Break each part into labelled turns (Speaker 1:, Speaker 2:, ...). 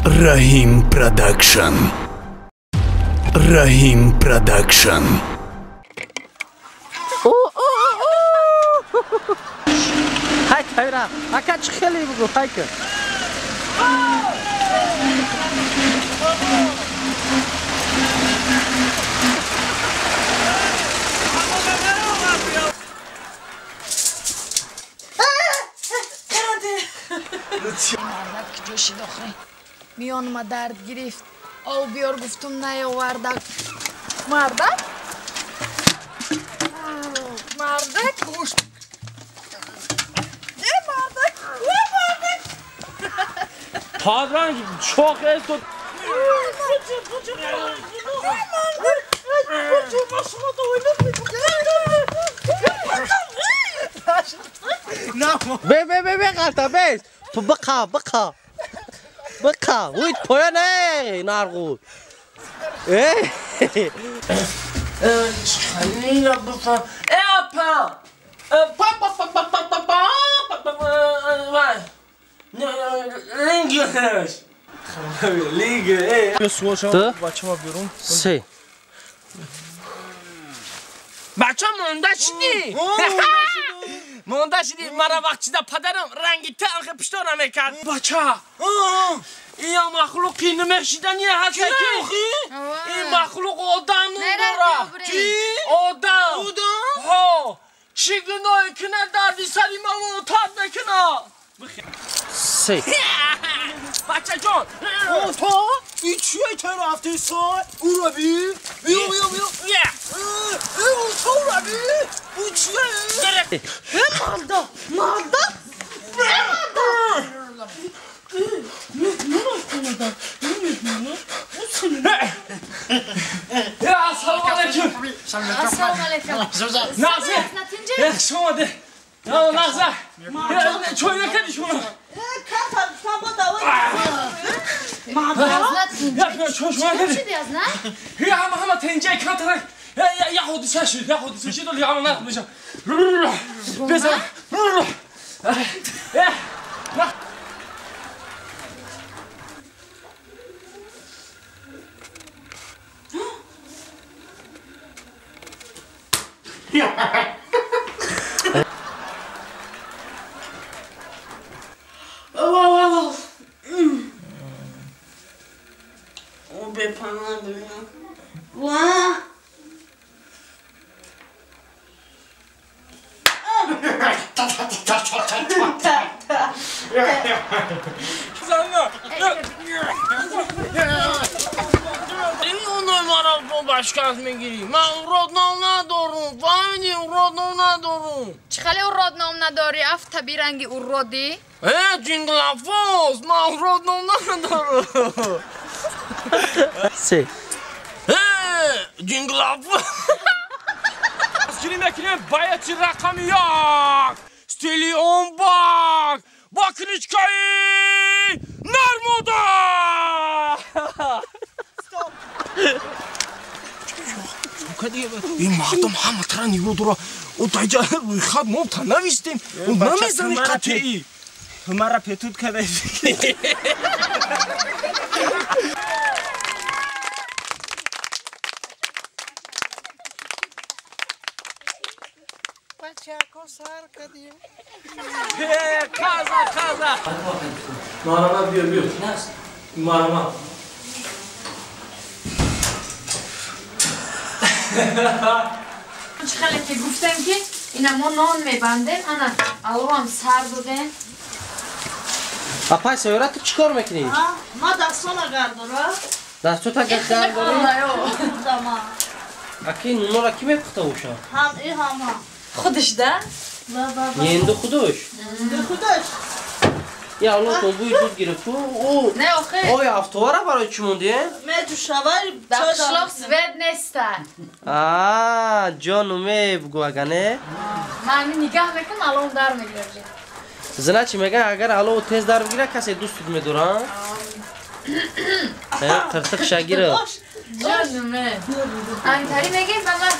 Speaker 1: Раҳим Продакшн. Раҳим Продакшн.
Speaker 2: Хай Тайра, ака чӣ хеле бугу, хайка.
Speaker 3: Мардак куҷо шид охе? Миёнма дард гирифт. Ов биёр гуфтум наёвардак. Мардак? Мардак гӯшт. Е мардак, е мардак.
Speaker 4: Падран чоқ эст.
Speaker 2: Бе бе бе бе қалта бе. Биқа биқа. Биқа. Уйт поя не нарғуд. Э.
Speaker 4: Хеле бифа. Э апа. Па па па па па па па па. Вай. Лингеш. Лиге. Э.
Speaker 2: Ту?
Speaker 4: Бачама берун.
Speaker 2: Се.
Speaker 4: Бача монда шидӣ. Монда шидӣ. Мара вақт чида падарам ранги талхи пиштора мекард. Бача. Ин махлуқи намешидани ҳаста ки. Ин махлуқ одам дора.
Speaker 3: Чӣ?
Speaker 4: Одам.
Speaker 2: Одам?
Speaker 4: Ҳо. Чӣ гуноҳе кунад дарди сари мамо тоб мекунад.
Speaker 2: Се.
Speaker 4: Бача ҷон.
Speaker 2: То? И чие ки рафти сой? Уро би? Биё биё биё. Э, уро би? У чие?
Speaker 3: Е марда, марда. Е марда.
Speaker 4: Я ассалому алайкум.
Speaker 3: Ассалому алайкум.
Speaker 4: Нағза. Хуш омадед. Нағза. Чой накардӣ шумо? Ҳама ҳама тенҷаи камтарак. Я ҳодиса шуд, я ҳодиса шуд, вале ҳама нақл мешавад. Безан. Башкас мегирӣ. Ман урод ном надорум. Фаҳмидӣ? Урод ном надорум.
Speaker 3: Чӣ хеле урод ном надорӣ? Афта биранги уродӣ?
Speaker 4: Э, ҷинглафоз, ман урод ном надорум.
Speaker 2: Се.
Speaker 4: Э, ҷинглафоз. Гирим мекунем баяти рақами як. Стили онбак. Бо кличкаи Нармода.
Speaker 2: Стоп.
Speaker 4: Ин мардум ҳама тара нигоҳ дора. О даҷа рӯйхат мо та навистем. О намезани қатъӣ.
Speaker 2: Мара петуд кадай.
Speaker 5: Бачако сар кадим.
Speaker 4: Қаза, қаза. Марама биё, биё. Марама.
Speaker 3: Чӣ хеле ки гуфтем ки ина мо нон мебандем, ана аловам сар додем.
Speaker 2: Апай Сайёра, ту чӣ кор мекунӣ?
Speaker 5: Ма дастона гардора.
Speaker 2: Дастото гардорӣ? Аки нонора ки мепухта боша?
Speaker 5: Ҳам и ҳама.
Speaker 3: Худаш да?
Speaker 2: Енду худаш?
Speaker 5: Худаш.
Speaker 2: Я алло бӯи дуд гирифт. О,
Speaker 3: Не охе.
Speaker 2: Ой, автовара барои чӣ монди?
Speaker 5: Меҷӯшавай.
Speaker 3: Дар қишлоқ свет неста.
Speaker 2: Аа, ҷону мебгӯ ага не?
Speaker 3: Ман ҳамин нигаҳ мекунам, аловам дар мегирад.
Speaker 2: Зина чӣ мегӯяд, агар алову тез дар бигирад, касе дӯстут медорад? Қиртиқ шагирад.
Speaker 3: Ҷону ме. Ҳаминтари мегӯем ба ман.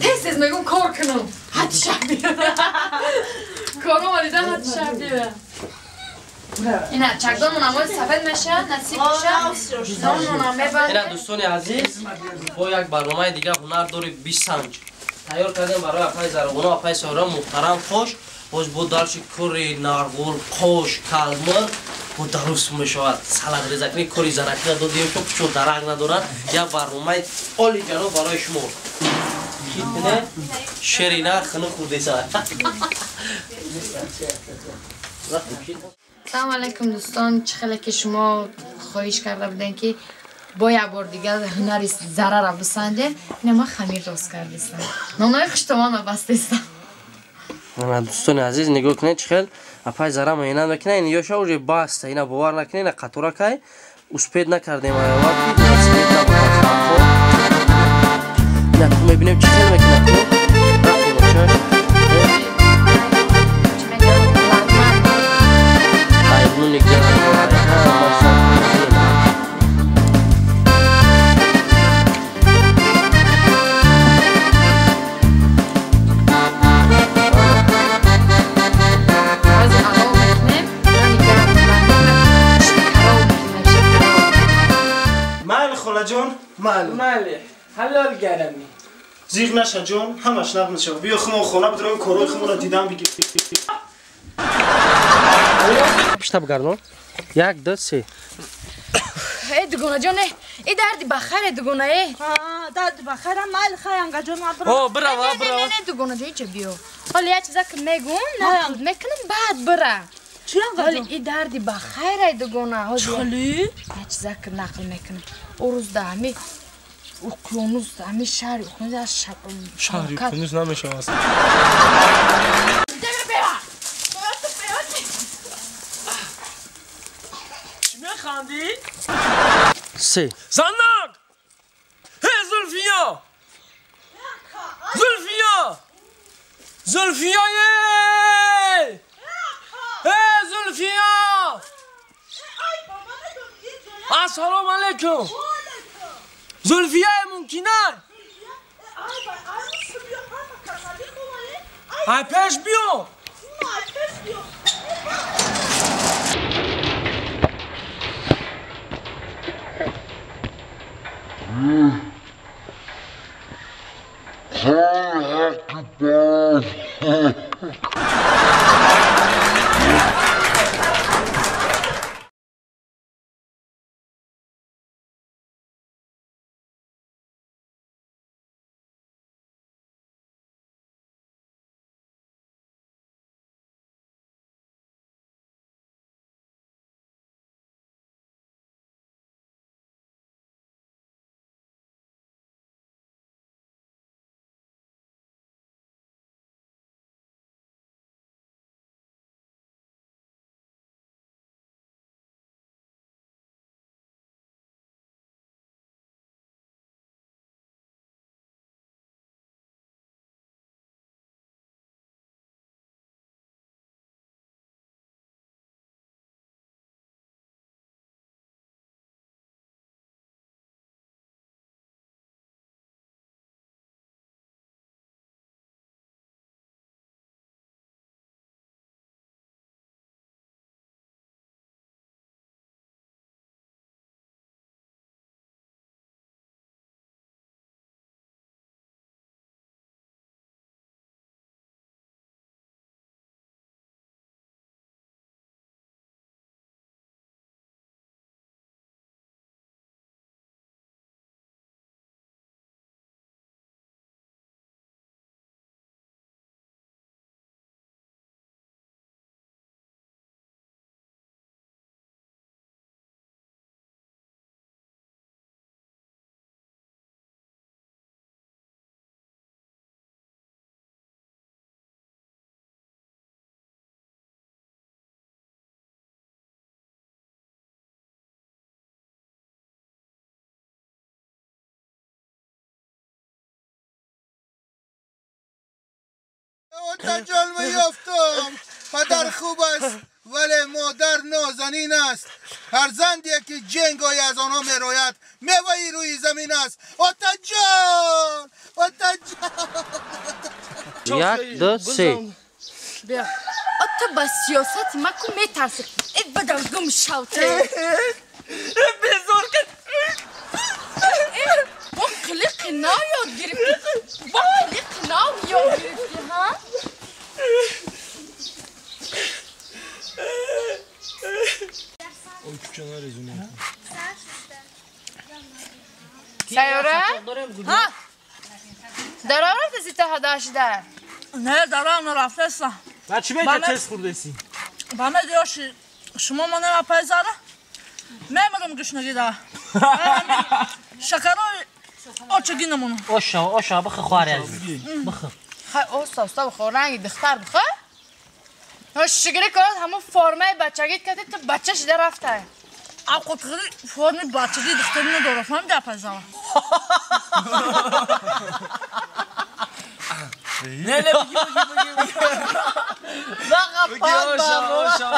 Speaker 3: Тез тез мегӯм кор кунам. Ҳатти шаб биёд. Кором дида ҳатти шаб биёд. Ина чакдонмон амои сафед меша, насиб меша. Нонмонам мебандем.
Speaker 6: Ина дӯстони азиз, бо як барномаи дигар ҳунар дори бисанҷ тайёр кардем барои апаи Зарғуно, апаи Соҳира муҳтарам хош. Боз бо дарши кори нарғул, қош, калмир бо дарус мешавад. Салат резакни кори занакина додем, ки пучо дарак надорад. Як барномаи оли ҷаноб барои шумо. Китне шерина хину хурдеса.
Speaker 3: Салом алейкум дӯстон, чӣ хеле ки шумо хоҳиш карда будем ки бо як бор дигар ҳунари зарара бисанҷем, ина ман хамир рост кардистам. Нонои хуштомона бастистам.
Speaker 6: Дӯстони азиз, нигоҳ кунед чӣ хел апаи Зара меҳнат мекунад. Ин ёша уже баста, ина бовар накунед, ина қатора кай успед накардем, аява ки набуд. Ина ку мебинем чӣ хел мекунад ку. Рафтем очаш.
Speaker 4: مالی حلال گرمی
Speaker 2: زیغ نشه جان، همش نقل میشه. بیا خمون خونه بدرم کارای خمون رو دیدم بگیر.
Speaker 6: پشت بگردون. 1 2 3.
Speaker 3: ای دگونه جان، ای دردی بخیر دگونه ای.
Speaker 5: درد بخیر مال خیر جان ما برو.
Speaker 4: او برو برو.
Speaker 3: نه نه دگونه جان چه بیو. حالا یه چیزا که میگم نقل میکنم بعد برا.
Speaker 5: چی
Speaker 3: حالا ای دردی بخیر ای دگونه.
Speaker 5: چلی؟
Speaker 3: یه چیزا که نقل میکنم. او روز ده همی اقیانوس همی شهر اقیانوس از
Speaker 4: شهر اقیانوس نمیشه اصلا. چی میخندی؟
Speaker 6: 3.
Speaker 4: زنک! هی زلفیا! زلفیا! زلفیا! هی زلفیا! السلام علیکم. زلفیه ممکنه؟ ای پیش بیو.
Speaker 7: دجال میافتم. پدر خوب است ولی مادر نازنین است. هر زندی که جنگای از آنها میروید میوه روی زمین است. آتجان آتجان.
Speaker 6: 1 2 3.
Speaker 3: بیا. Ту ба сиёсати ма ку метарсӣ. Э, бадам гум шавте.
Speaker 4: Безор кад.
Speaker 3: Бо қилиқи нав ёд гирифтӣ. Бо қилиқи нав ёд гирифтӣ, ҳа? Сайёра?
Speaker 5: Ҳа?
Speaker 3: Дарав рафтаси та ҳадашида?
Speaker 5: Не, дарав нарафтаста.
Speaker 2: Ба чӣ мета тез хӯрдеси?
Speaker 5: Ба медиёши шумо ма нема зара? Мемирам гушнагида. Шакарои очаги намону.
Speaker 6: Оша, оша, бихе хоҳари азиз. Бихе.
Speaker 3: Хай, оста, оста бихо, ранги духтар бихо. Шигири кунад ҳамон формаи бачагит кардӣ, ту бача шида рафтай.
Speaker 5: Авқотхӯрӣ форми бачагии духтари надорад, фаҳмиди апай Зара?
Speaker 4: Не, не, бигӣ, бигӣ, бигӣ.
Speaker 2: Бигӣ, оша, оша.